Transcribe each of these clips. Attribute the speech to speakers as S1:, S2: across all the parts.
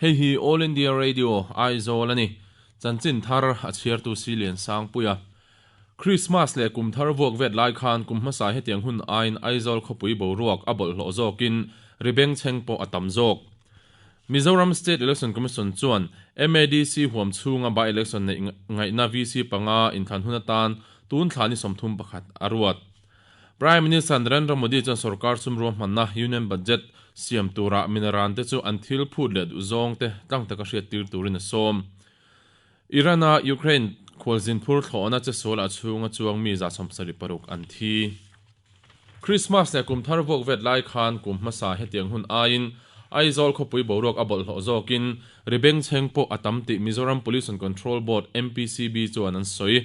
S1: Hei hi All India Radio, Aizawl a ni. Chanchin thar a chhiartu Silian Sangpuia. Krismas leh kum thar vuak vet lai khan kum hmasa hetiang hun aiin Aizawl khawpui boruak a bawlhhlawh zawkin ri bengchheng pawh a tam zawk. Mizoram State Election Commission chuan MADC huam chhunga by-election neih ngaihna VC panga inthlan hun atan tun thla ni 31 a ruat. Prime Minister Narendra Modi chuan sorkar sum ruahmanna, Union Budget, siam turah minaran te chu an thil phut leh duh zawng te tlang taka hriat tir turin a sawm. Iran-a Ukraine khualzin phur thlawhna che sualah chhunga chuang mi 76 an thi. Krismas leh kum thar vuak vet lai khan kum hmasa hetiang hun aiin Aizawl khawpui boruak a bawlhhlawh zawkin ri bengchheng pawh a tam tih Mizoram Pollution Control Board, MPCB, chuan an sawi.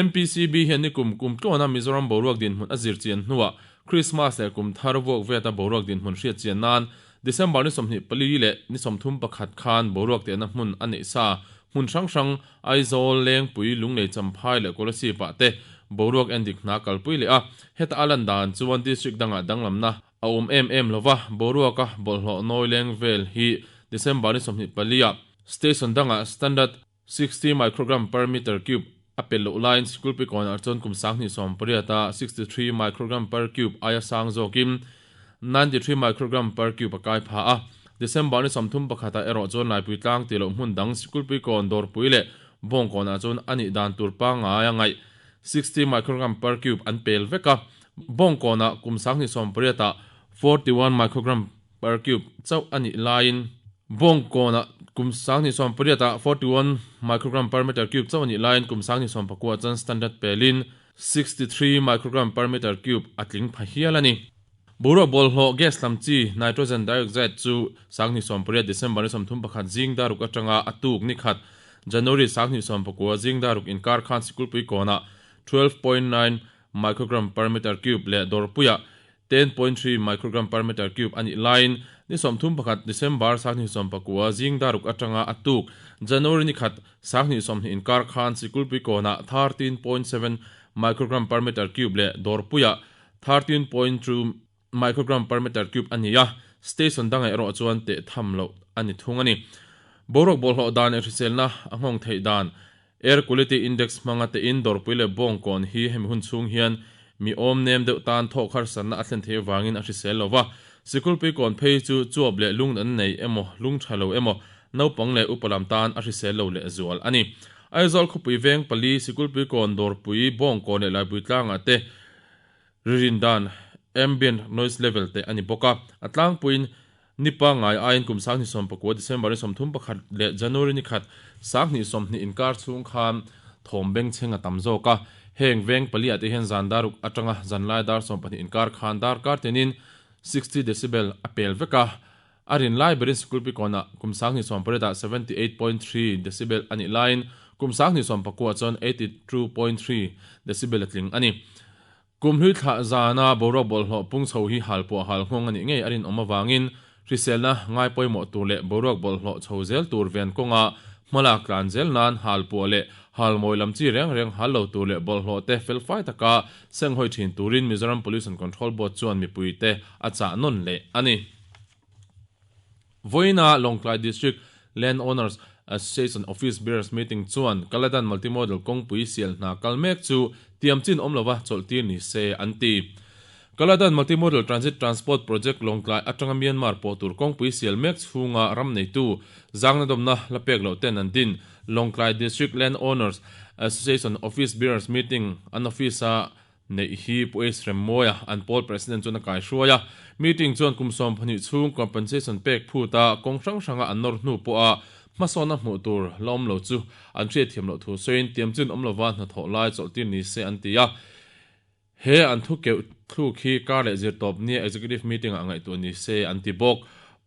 S1: MPCB hian nikum kum tluana Mizoram boruak dinhmun a zir chian hnuah Krismas leh kum thar vuak veta boruak dinhmun hriat chian nan December ni 24 leh ni 31 khan boruak tehna hmun a neih sa hmun hrang hrang Aizawl, Lengpui, Lunglei Champhai leh Kolasib ah te boruak endik hna kalpui leh a, heta a lan dan chuan district dangah danglamna a awm em em lova, boruaka bawlhhlawh nawi leng vel hi December ni 24 ah station dangah standard 60 microgram per meter cube a pe loh laiin Sikulpi kawnah chuan kum 2018 ah 63 microgram per cube aia sang zawkin 93 microgram per cube a kai pha a. December ni 31 ah erawh chuan Laipui tlang tih loh hmun dang Sikulpui kawn Dawrpui leh Bawngkawnah chuan a nih dan tur pangngai a ngaih 60 microgram per cube an pel vek a. Bawngkawnah kum 2018 ah 41 microgram per cube chauh a nih laiin Bawngkawnah kum 2018 ah 41 microgram per meter cube chauh a nih laiin kum 2019 chuan standard pelin 63 microgram per meter cube a tling pha hial a ni. Boruak bawlhhlawh gas lam chi nitrogen dioxide chu 2018 December ni 31 zing daruk atanga a tuk ni khat January 2019 zing daruk inkar khan Sikulpui kawnah 12.9 microgram per meter cube leh Dawrpuiah 10.3 microgram per meter cube a nih laiin ni 31 December 2019 zing daruk atanga a tuk January ni khat 2020 inkar khan Sikulpui kawnah 13.7 microgram per meter cube leh Dawrpuiah 13.2 microgram per meter cube a ni a, station dangah erawh chuan teh tham loh a ni thung a ni. Boruak bawlhhlawh dan leh hriselna a nghawng theih dan, Air Quality Index hmanga tein Dawrpui leh Bawngkawn hi hemi hun chhung hian mi awm nem deuh tan thawk harsatna a thlen theih avangin a hrisel lo va. Sikulpui kawn phei chu chuap leh lung an nei emaw, lung tha lo emaw, naupang leh upa lam tan a hrisel lo lehzual a ni. Aizawl khawpui veng pali, Sikulpui kawn, Dawrpui, Bawngkawn leh Laipui tlangah te Ririn dan, ambient noise level, te a ni bawk a. A tlangpuiin ni pangngai aiin kum 2019 December ni 31 leh January ni khat 2020 inkar chhung khan thawm bengchheng a tam zawk a. Heng veng paliah te hian zan daruk atanga zanlai dar 12 inkar khan darkar tinin 60 decibel a pel vek a. A rin lai berin sikul pikawnah kum 2018 ah 78.3 decibel a nih laiin kum 2019 chuan 82.3 decibel a tling a ni. Kum hlui thlah zana boruak bawlhhlawh pung chho hi hal pawh hal nghawng a nih ngei a rinawm avangin hriselna ngai pawimawh tur leh boruak bawlhhlawh chho zel tur ven kawnga hmalak tlan zel nan hal puah leh hal mawi lam chi reng reng hal lo tur leh bawlhhlawh te felfai taka senghawi thin turin Mizoram Pollution Control Board chuan mipuite a chah nawn leh a ni. Vawiina Lawngtlai District Land Owners Association Office Bearers Meeting chuan Kaladan Multimodal kawngpui sial hna kal mek chu tiam chin awm lova chawlhtir ni se an ti. Kaladan Multimodal Transit Transport Project Lawngtlai atanga Myanmar pawh tur kawngpui sial mek chhunga ram neitu zangnadawmna la pek loh ten an din. Lawngtlai District Land Owners Association Office Bearers Meeting an office-a Neih hi Pu Ace Remmawia an pawl President chuan a kaihruai a, meeting chuan kum 12 chhung compensation pek phut a kawng hrang hranga an nawr hnu pawha hmasawnna hmuh tur la awm lo chu an hriatthiam loh thu sawiin tiam chin awm lova hnathawh lai chawlhtir ni se an ti a. He an thu keuh thluk hi kar leh zirtawp nia executive meeting ah ngaihtuah ni se an ti bawk.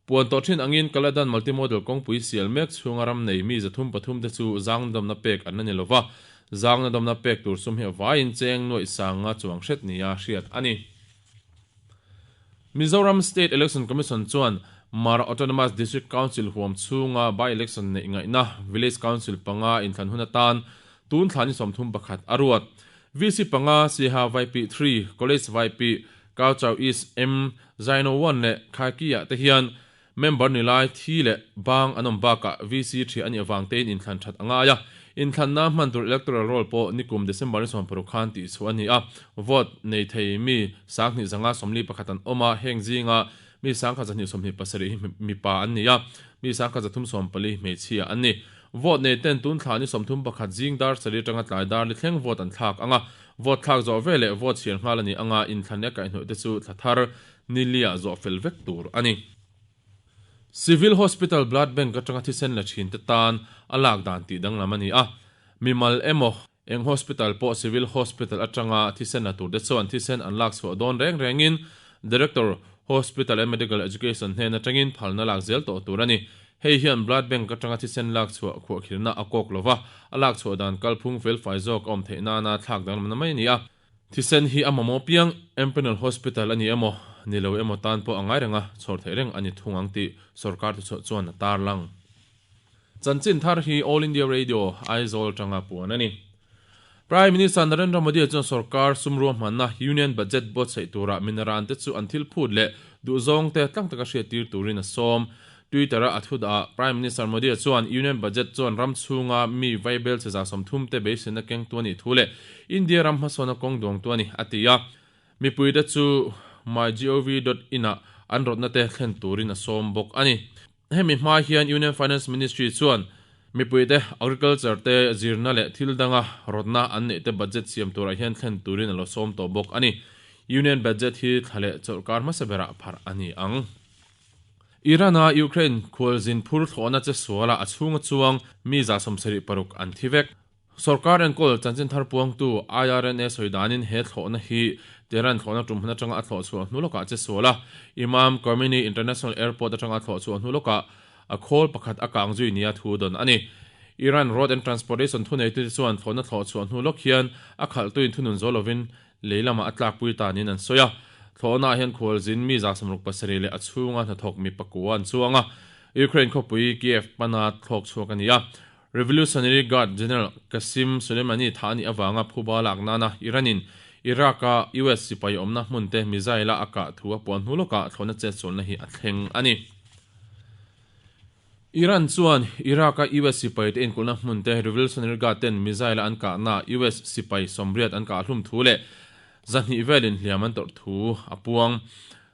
S1: Puan tawh thin angin Kaladan Multimodal kawngpui sial mek chhunga ram nei mi 303 te chu zangnadawmna pek an la ni lova, zangnadawmna pek tur sum hi a vaiin cheng nuaih sanga chuang hret nia hriat a ni. Mizoram State Election Commission chuan Mara Autonomous District Council huam chhunga by-election neih ngaihna Village Council panga inthlan hun atan tun thla ni 31 a ruat. VC panga Siaha Vaipi 3, College Vaipi, Kauchau East M, Zaino 1 leh Khaikiah te hian Member ni lai thi leh bang an awm bakah VC ṭhiah a nih avang tein inthlan ṭhat a ngai a. Inthlanna hman tur Electoral Roll pawh nikum December ni 60 khan tihchhuah a ni a. Vote nei thei mi 2541 an awm a, heng zinga mi 1227 hi mipa an ni a, mi 1314 hi hmeichhia an ni. Vote nei ten tun thla ni 31 zing dar sarih atanga tlai dar li thleng vote an thlak ang a, vote thlak zawh veleh vote chhiar nghal a ni ang a, inthlan leh kaihhnawih te chu thla thar ni liah zawh fel vek tur a ni. Civil Hospital Blood Bank atanga thisen la thin te tan a lak dan tih danglam a ni a, mimal emaw eng hospital pawh Civil Hospital atanga thisen la tur te chuan thisen an lak chhuah dawn reng rengin Director, Hospital and Medical Education hnen atangin phalna lak zel tawh tur a ni. Hei hian Blood Bank atanga thisen lak chhuah khuahkhirna a kawk lova, a lak chhuah dan kalphung felfai zawk a awm theih nana thlak danglamna mai a ni a. Thisen hi a mamawh piang Empanel Hospital a ni emaw, ni lo emaw tan pawh a ngai reng a, chhawr theih reng a ni thung ang tih sorkar thuchhuah chuan a tarlang. Chanchin thar hi All India Radio, Aizawl atanga puan a ni. Prime Minister Narendra Modi chuan sorkar sum ruahmanna Union Budget buatsaih turah minaran te chu an thil phut leh duhzawng te tlang taka hriattir turin a sawm. Twitter-a a thu dah ah Prime Minister Modi chuan Union Budget chuan ram chhunga mi vaibel che 30 te beiseina kengtu a nih thu leh India ram hmasawna kawng duangtu a ni, a ti a. Mipuite chu mygov.in ah an rawtna te thlen turin a sawm bawk a ni. Hemi hma hian Union Finance Ministry chuan mipuite agriculture te zirna leh thil danga rawtna an neih te budget siam turah hian thlen turin a lo sawm tawh bawk a ni. Union Budget hi thla leh chawlhkar hmasa berah pharh a ni ang. Iran-a Ukraine khualzin phur thlawhna che sualah a chhunga chuang mi 76 an thi vek. Sorkar enkawl chanchin thar puangtu IRNA sawi danin he thlawhna hi Tehran thlawhna tum hmun atanga a thlawh chhuah hnu lawkah che sual a, Imam Khomeini International Airport atanga a thlawh chhuah hnu lawkah a khawl pakhat a kang zui nia thu dawn a ni. Iran Road and Transportation thuneitute chuan thlawhna thlawh chhuah hnu lawk hian a khalhtuin thunun zo lovin Lei lamah a tlakpui ta niin an sawi a. Thlawhnaah hian khualzin mi 67 leh a chhunga hnathawk mi pakua an chuang a. Ukraine khawpui Kiev pana thlawk chhuak a ni a. Revolutionary Guard General Qasem Soleimani thah a nih avanga phuba lak nana Iran-in Iraq-a US sipai awmna hmunte missile-a a kah thu a puan hnu lawkah thlawhna chetsualna hi a thleng a ni. Iran chuan Iraq-a US sipaite inkulhna hmunte Revolutionary Guard ten missile-a an kahnaah US sipai 80 an kah hlum thu leh 200 velin hliam an tawrh thu a puang.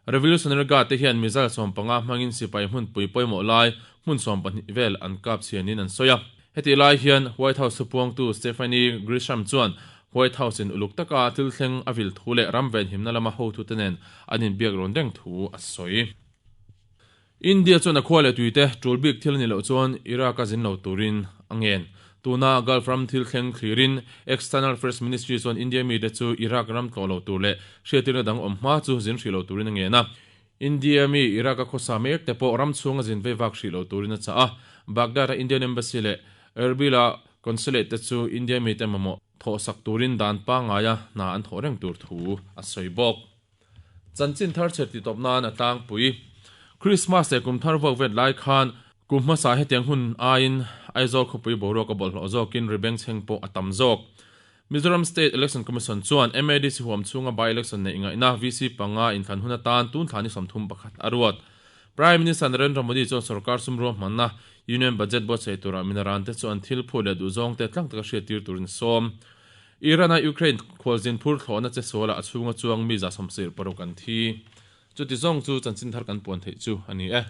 S1: Revolutionary Guard te hian missile 15 hmangin sipai hmunpui pawimawh lai hmun 12 vel an kap chhianin an sawi a. Hetih lai hian White House thupuangtu Stephanie Grisham chuan White House-in uluk taka thil thleng a vil thu leh ram venhimna lama hotute nen an inbiak rawn reng thu a sawi. India chuan a khua leh tuite tul bik thil a nih loh chuan Iraq a zin lo turin a ngen. Tuna Gulf ram thil thleng thlirin External Affairs Ministry chuan India mite chu Iraq ram tlawh lo tur leh hriatirna dang awm hma chu zin hrih lo turin a ngen a. India mi Iraq a khawsa mek te pawh ram chhunga zin vei vak hrih lo turin a chah a. Baghdad-a Indian Embassy leh Erbil-a Consulate te chu India mite mamawh thawhsak turin dan pangngaia hna an thawh reng tur thu a sawi bawk. Chanchin thar chhe ti tawp nan a tlangpui. Krismas leh kum thar vuak vet lai khan kum hmasa hetiang hun aiin Aizawl khawpui boruak a bawlhhlawh zawkin ri bengchheng pawh a tam zawk. Mizoram State Election Commission chuan MADC huam chhunga by-election neih ngaihna VC panga inthlan hun atan tun thla ni 31 a ruat. Prime Minister Narendra Modi chuan sorkar sum ruahmanna Union Budget buatsaih turah minaran te chu an thil phut leh duhzawng te tlang taka hriattir turin a sawm. Iran-a Ukraine khualzin phur thlawhna che sualah a chhunga chuang mi 76 an thi. Chuti zawng chu chanchin thar kan puan theih chu a ni e.